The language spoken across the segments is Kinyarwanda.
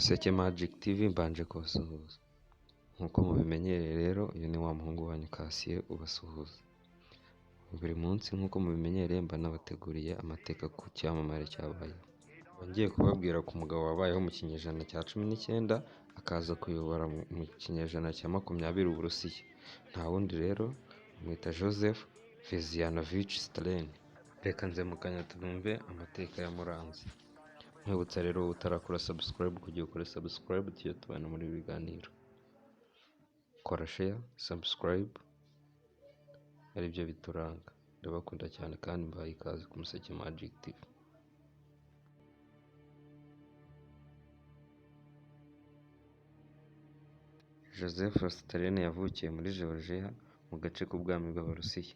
Museke Magic TV, mbanje kubasuhuza. Nk'uko mubimenyereye rero, uyu ni wa muhungu wanyu Cassier ubasuhuza. Buri munsi nk'uko mubimenyereye mba nabateguriye amateka ku cyamamare cyabayeho. Mba ngiye kubabwira ku mugabo wabayeho mu kinyejana cya 19, akaza kuyobora mu kinyejana cya 20 Uburusiya. Nta wundi rero, bamwita Joseph Vissarionovich Stalin. Reka nze mu kanya twumve amateka yamuranze. Nkwibutsa rero wowe utarakora subscribe kugira ukore subscribe tujye tubana muri ibi biganiro. Kora share, subscribe, aribyo bituranga. Ndabakunda cyane kandi mbahaye ikaze ku Museke Magic TV. Joseph Stalin yavukiye muri Georgia mu gace k'ubwami bw'Abarusiya.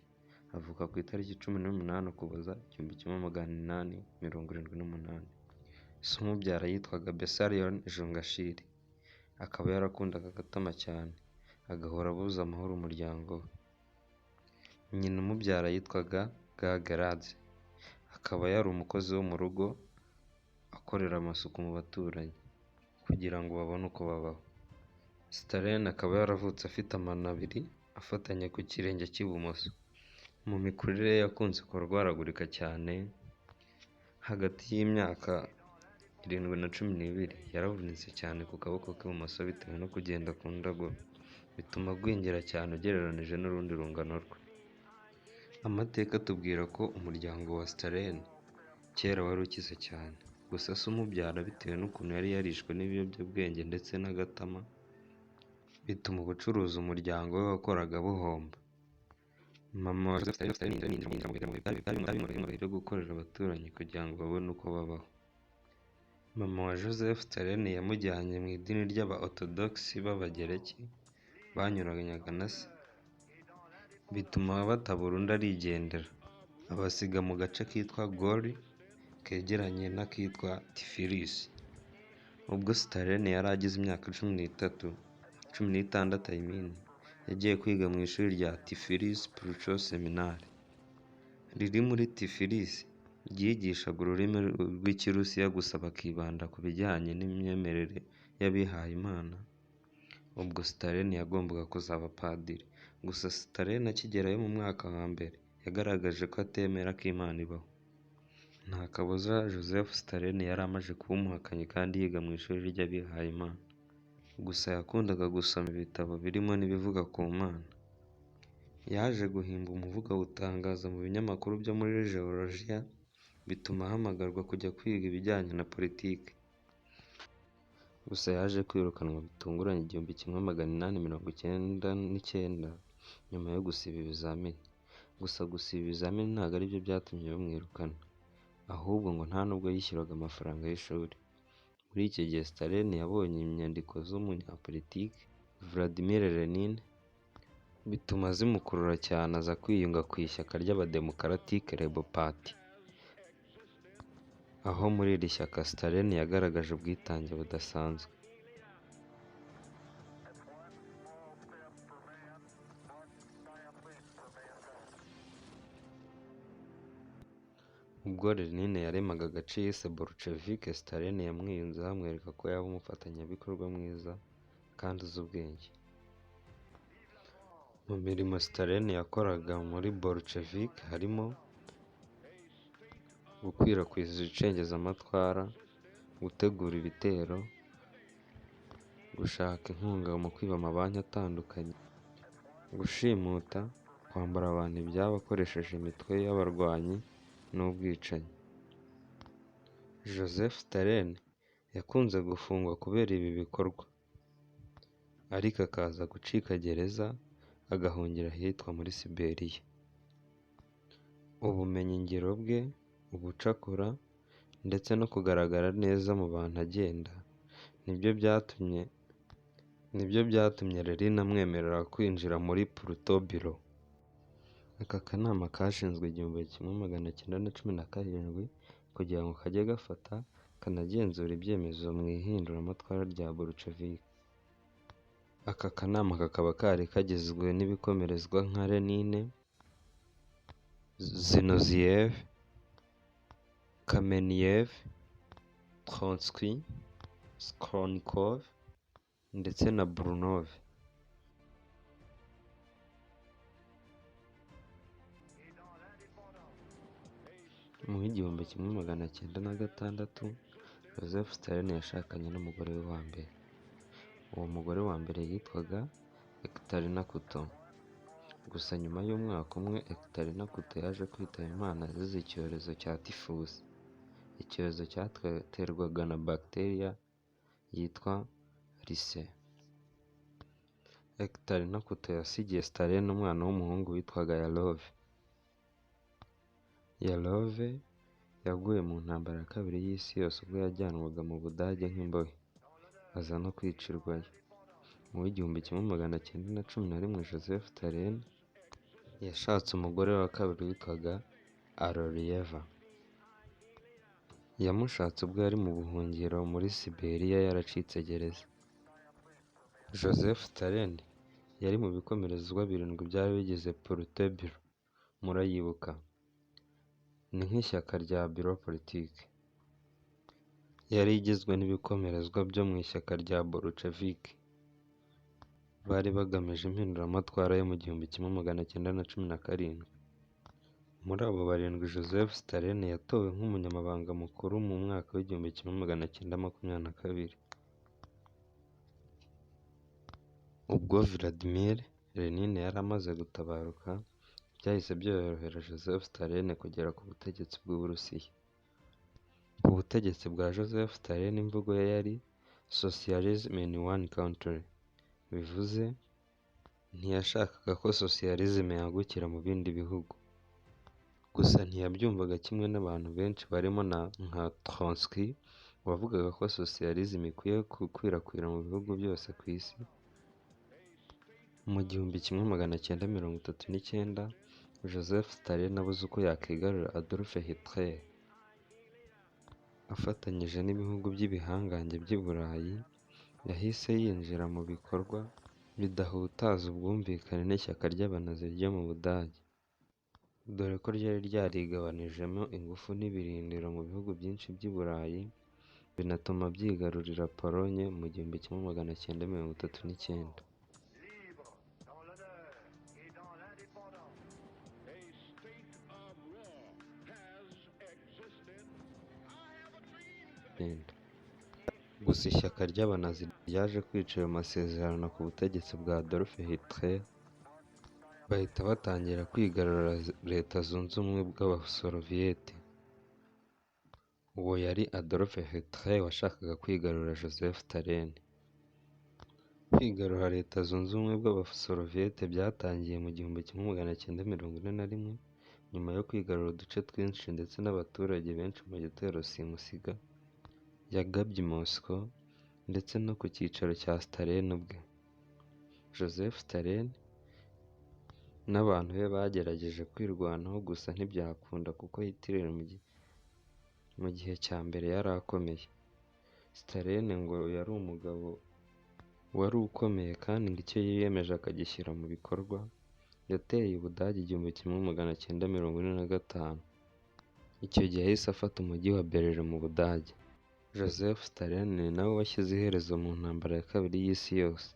Avuka ku itariki 18 Ukuboza 1878. Se umubyara yitwaga Bessarion Jungashiri, akaba yarakundaga agatama cyane, agahora abuza amahoro umuryango we. Nyina umubyara yitwaga Gagaradze, akaba yari umukozi wo mu rugo akorera amasuku mu baturanyi kugira ngo babone uko babaho. Stalin akaba yaravutse afite amano abiri afatanye ku kirenge cy'ibumoso. Mu mikurire ye yakunze kurwaragurika cyane, hagati y'imyaka 7 na 12 yaravunitse cyane ku kaboko k'ibumoso bitewe no kugenda ku ndogobe, bituma agwingira cyane ugereranije n'urundi rungano rwe. Amateka atubwira ko umuryango wa Stalin kera wari ukize cyane, gusa se umubyara bitewe n'ukuntu yari yarishwe n'ibiyobyabwenge ndetse n'agatama, bituma ubucuruzi umuryango we wakoraga buhomba. Mama wa Joseph Stalin yinjira mu bihe bitari bimworoheye byo gukorera abaturanyi kugira ngo babone uko babaho. Mama wa Joseph Stalin yamujyanye mu idini ry'aba Orthodox b'Abagereki banyuranyaga na se, bituma bata burundu arigendera, abasiga mu gace kitwa Gori kegeranye n'akitwa Tiflis. Ubwo Stalin yari agize imyaka 13, 16 I mean, yagiye kwiga mu ishuri rya Tiflis Spiritual Seminary riri muri Tiflis, ryigishaga ururimi rw'Ikirusiya gusa bakibanda ku bijyanye n'imyemerere y'abihayimana. Ubwo Stalin yagombaga kuzaba padiri, gusa Stalin akigerayo mu mwaka wa mbere yagaragaje ko atemera ko Imana ibaho. Nta kabuza Joseph Stalin yari amaze kuba umuhakanyi kandi yiga mu ishuri ry'abihayimana. Gusa yakundaga gusoma ibitabo birimo n'ibivuga ku Mana. Yaje guhimba umuvugo awutangaza mu binyamakuru byo muri Georgia, bituma ahamagarwa kujya kwiga ibijyanye na politiki. Gusa yaje kwirukanwa bitunguranye 1899 nyuma yo gusiba ibizamini. Gusa gusiba ibizamini ntabwo aribyo byatumye bamwirukana, ahubwo ngo nta nubwo yishyuraga amafaranga y'ishuri. Muri icyo gihe Stalin yabonye inyandiko z'umunyapolitiki Vladimir Lenin, bituma zimukurura cyane aza kwiyunga ku ishyaka ry'Aba-Democratic Labour Party. Aho muri iri shyaka Stalin yagaragaje ubwitange budasanzwe. Ubwo Lenin yaremaga agace yise Bolshevik, Stalin yamwiyunzeho amwereka ko yaba umufatanyabikorwa mwiza kandi uzi ubwenge. Mu mirimo Stalin yakoraga muri Bolshevik harimo gukwirakwiza icengezamatwara, gutegura ibitero, gushaka inkunga mu kwiba amabanki atandukanye, gushimuta, kwambura abantu ibyabo akoresheje imitwe y'abarwanyi n'ubwicanyi. Joseph Stalin yakunze gufungwa kubera ibi bikorwa, ariko akaza gucika gereza agahungira ahitwa muri Siberia. Ubumenyingiro bwe, ubucakura ndetse no kugaragara neza mu bantu agenda, nibyo byatumye Lenin amwemerera kwinjira muri Politburo. Aka kanama kashinzwe 1917 kugira ngo kajye gafata kanagenzura ibyemezo mu ihinduramatwara rya Bolshevik. Aka kanama kakaba kari kagizwe n'ibikomerezwa nka Lenin, Zinoviev, Kamenev, Trotsky, Skornikov ndetse na Brunov. Mu 1906, Joseph Stalin yashakanye n'umugore we wa mbere. Uwo mugore wa mbere yitwaga Ekaterina Kuto. Gusa nyuma y'umwaka umwe Ekaterina Kuto yaje kwitaba Imana azize icyorezo cya tifusi, icyorezo cyaterwaga na bacteria yitwa Risse. Ekaterina Kuto yasigiye Stalin umwana w'umuhungu witwaga Yarov. Yarov yaguye mu ntambara ya kabiri y'isi yose ubwo yajyanwaga mu Budage nk'imbohe, aza no kwicirwayo. Mu 1911 Joseph Stalin yashatse umugore wa kabiri witwaga Alorieva. Yamushatse ubwo yari mu buhungiro muri Siberiya yaracitse gereza. Joseph Stalin yari mu bikomerezwa birindwi byari bigize Politburo, murayibuka? Ni nk'ishyaka rya Bureau Politique. Yari igizwe n'ibikomerezwa byo mu ishyaka rya Bolshevik. Bari bagamije impinduramatwara yo mu 1917. Muri abo barindwi Joseph Stalin yatowe nk'umunyamabanga mukuru mu mwaka wa 1922. Ubwo Vladimir Lenin yari amaze gutabaruka, byahise byorohera Joseph Stalin kugera ku butegetsi bw'Uburusiya. Ku butegetsi bwa Joseph Stalin imvugo ye yari “Socialism in one country”, bivuze ntiyashakaga ko socialism yagukira mu bindi bihugu. Gusa ntiyabyumvaga kimwe n'abantu benshi barimo nka Trotsky wavugaga ko socialism ikwiye gukwirakwira mu bihugu byose ku isi. Mu 1939 Joseph Stalin abuze uko yakwigarurira Adolf Hitler afatanyije n'ibihugu by'ibihangange by'i Burayi, yahise yinjira mu bikorwa bidahutaza ubwumvikane n'ishyaka ry'Abanazi ryo mu Budage, dore ko ryari ryarigabanijemo ingufu n'ibirindiro mu bihugu byinshi by'i Burayi, binatuma byigarurira Polonye mu 1939. Gusa ishyaka ry'Abanazi ryaje kwica ayo masezerano ku butegetsi bwa Adolf Hitler, bahita batangira kwigarurira Leta Zunze Ubumwe bw'Abasoloviyete. Uwo yari Adolf Hitler washakaga kwigarurira Joseph Stalin. Kwigarurira Leta Zunze Ubumwe bw'Abasoloviyete byatangiye mu 1941, nyuma yo kwigarurira uduce twinshi ndetse n'abaturage benshi mu gitero simusiga yagabye i Moscow ndetse no ku cyicaro cya Stalin ubwe. Joseph Stalin n'abantu be bagerageje kwirwanaho gusa ntibyakunda kuko Hitler mu gihe cya mbere yari akomeye. Stalin ngo yari umugabo wari ukomeye kandi ngo icyo yiyemeje akagishyira mu bikorwa, yateye Ubudage 1945. Icyo gihe yahise afata umujyi wa Berlin mu Budage. Joseph Stalin ni nawe washyize iherezo mu ntambara ya kabiri y'isi yose.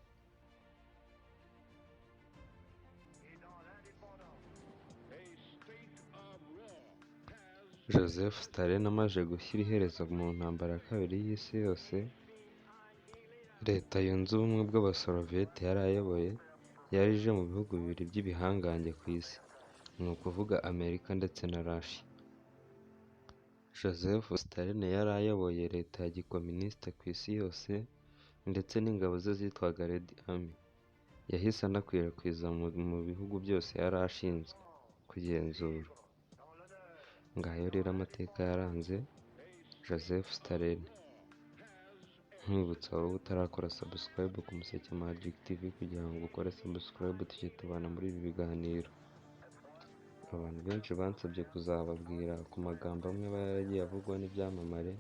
Joseph Stalin amaze gushyira iherezo mu ntambara ya kabiri y'isi yose, Leta Yunze Ubumwe bw'Abasoloviyete yari ayoboye yari ije mu bihugu bibiri by'ibihangange ku isi, ni ukuvuga Amerika ndetse na Russia. Joseph Stalin yari ayoboye leta ya gikominisite ku isi yose ndetse n'ingabo ze zitwaga Red Army, yahise anakwirakwiza mu bihugu byose yari ashinzwe kugenzura. Ngayo rero amateka yaranze Joseph Stalin. Nkwibutsa wowe utarakora subscribe ku Museke Magic TV kugira ngo ukore subscribe tujye tubana muri ibi biganiro. Abantu benshi bansabye kuzababwira ku magambo amwe aba yaragiye avugwa n'ibyamamare,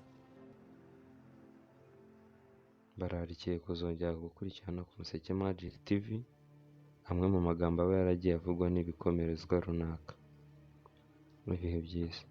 bararikiye kuzongera gukurikirana ku Museke Magic TV amwe mu magambo aba yaragiye avugwa n'ibikomerezwa runaka. Ibihe byiza.